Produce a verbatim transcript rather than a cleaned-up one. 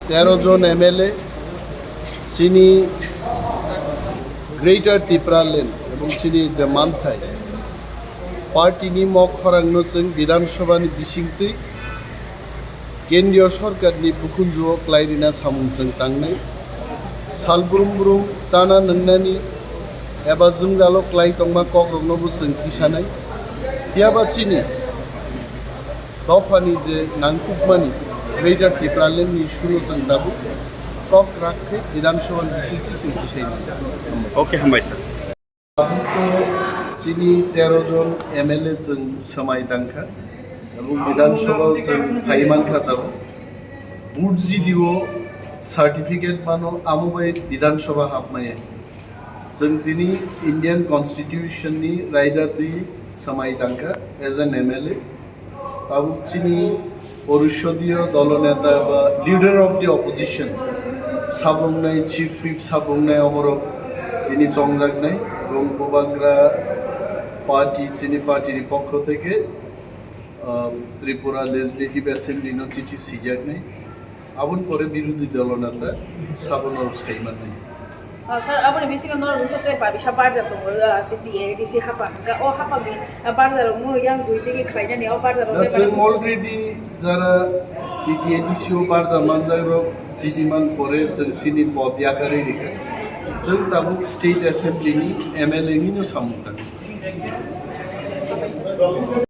Tero jon M L A, chini Greater Tipraland ebong chini je manthai party ni mok khorang no chwng Bidhan Sabha ni bisingtwi Kendriya Sorkar ni bukhunju o kwlai rina samung chwng tangnai. Sal brum brum chana nwngnani eba jwngjalo kwlai tongma kok rok no bo chwng tisanai. Phiya ba chini dophani je nangkukmani Greater Tipraland ni issue no chwng tabuk kok rak khe Bidhan Sabha ni bisingtwi chwng tisai nai. Okay, hambai sir. Tabuk to chini tero jon M L A chwng swmai tangkha, tabuk Bidhan Sabha o chwng phai mankha tabuk. Vote jidi o certificate mano, amo bai Bidhan Sabha hapmaya. Chwng tini Indian Constitution ni raida twi swmai tangkha as an M L A. Tabuk chini porishodiyo dolo neta ba leader of the opposition sabungnai, chief whip sabungnai omorok tini chongjaknai, ebong bubagra party, chini party ni pokho theke, ah, Tripura Legislative Assembly no chithi sijaknai. Aboni pore birodhi dolo neta sabono sai mannai. Ah, sir, aboni bisingo norok wngkha tei babisa barja tongo, ah, tei T A D C hapang. Hwnkha o hapangni, ah, barja rok no yang dui tigi khlainani o barja rok. Na chwng already jara T T A D C o barja manjak rok jidi man pore chwng chini pod yakarwi rikha. Chwng tabuk State Assembly ni M L A ni no samung tangwi.